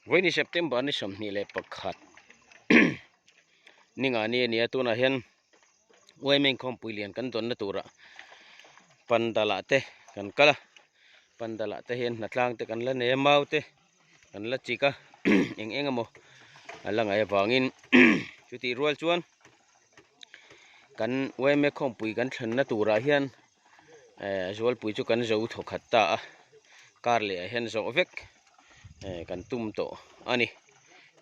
Vawiini September ni 21 ninga ni a ni a tunah hian yma inkhawmpui lian kan dawnna turah pandal ah te kan kal a pandal ah te hian hnatlang te kan la nei a mau te kan la chik a eng eng emaw a la ngaih avangin chutih rual chuan kan yma khawmpui kan thlenna turah hian eh zualpui chu kan zo thawkhat ta a kar leh ah hian zawh vek eh kan tum tawh a ni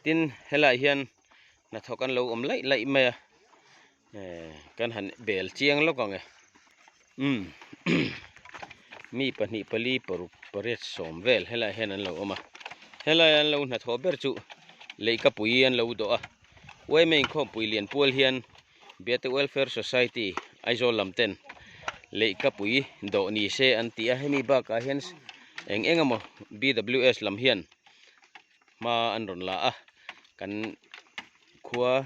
tin helaiah hian hnathawk an lo awm laih laih mai a eh kan han bel chiang lawk ang e umm mi pahnih pali paruk pariat sawm vel helaiah hian an lo awm a helai an lo hnathawh ber chu leihkapui an lo dawh a yma inkhawmpui lian pual hian Biate Welfare Society Aizawl lam ten leihkapui dawh ni se an ti a hemi bakah hian eng eng emaw BWS lam hian hma an rawn la a kan khua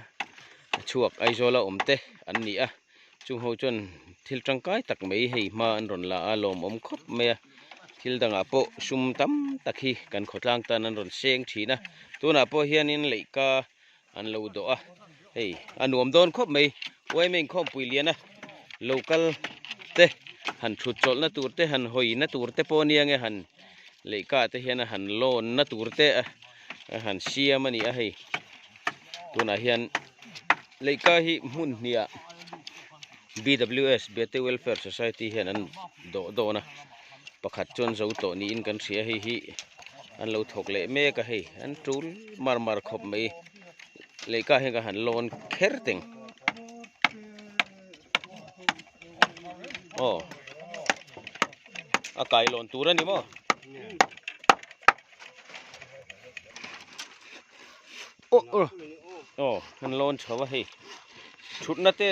chhuak Aizawl a awm te an ni a chung ho chuan thil tangkai tak mai hei hma an rawn la a lawmawm khawp mai a thil dangah pawh sum tam tak hi kan khawtlang tan an rawn seng thin a tunah pawh hianin leihka an lo dawh a hei a nuam dawn khawp mai yma inkhawmpui lian a local te han thut chawlhna tur te han hawi na tur te pawh a nia nge han leihka te hian a han lawn na tur te a han siam a ni a hei tunah hian leihka hi hmun hnih ah B_W_S Biate Welfare Society hian an dawh dawn a pakhat chuan zo tawh niin kan hria hei hi an lo thawk leh mek a hei an tul mar mar khawp mai leihka hian ka han lawn kher teng aw a kai lawn tur a ni maw. Aw aw aw an lawn chho a hei thutna te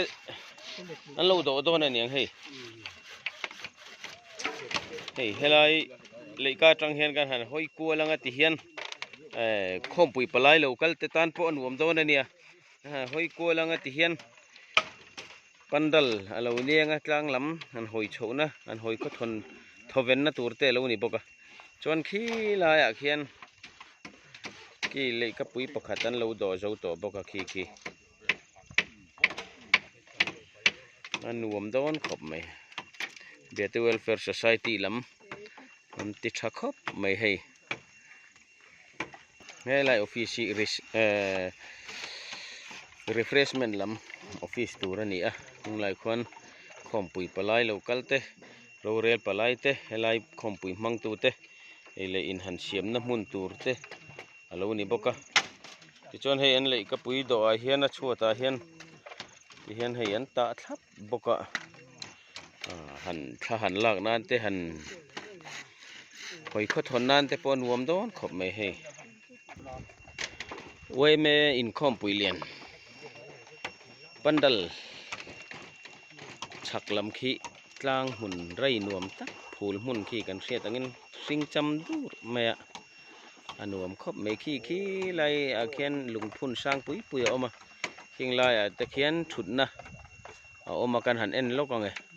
an lo dawh dawn a niang hei hei helai leihka atang hian kan han hawi kual anga ti hian eh khawmpui palai lo kal te tan pawh a nuam dawn a nia hawi kual anga ti hian pandal a lo leng a tlang lam an hawi chhohna an hawi khawthawn thawvenna tur te a lo ni bawk a. Chuan khi laiah khian khi leihkapui pakhat an lo dawh zo tawh bawk a khi khi a nuam dawn khawp mai Biate Welfare Society lam an ti tha khawp mai hei helai office hi eh refreshment lam office tur a ni a tunglai khuan khawmpui palai lo kal te. Rorel palai te helai khawmpui hmang tu te ei leh in han siamna hmun tur te a lo ni bawk a tichuan hei an leihkapui dawhah hian a chhuatah hian tihian hei an tah thlap bawk a ah han thla han lak nan te han hawi khawthawn nan te pawh a nuam dawn khawp mai hei yma inkhawmpui lian pandal chhak lam khi. Tlang hmun rei nuam tak phul hmun khi kan hriat angin hring cham dur mai a, a nuam khawp mai khi khi lai ah khian lungphun sang pui pui a awm a khing laiah te khian thutna a awm a kan han en lawk ang e.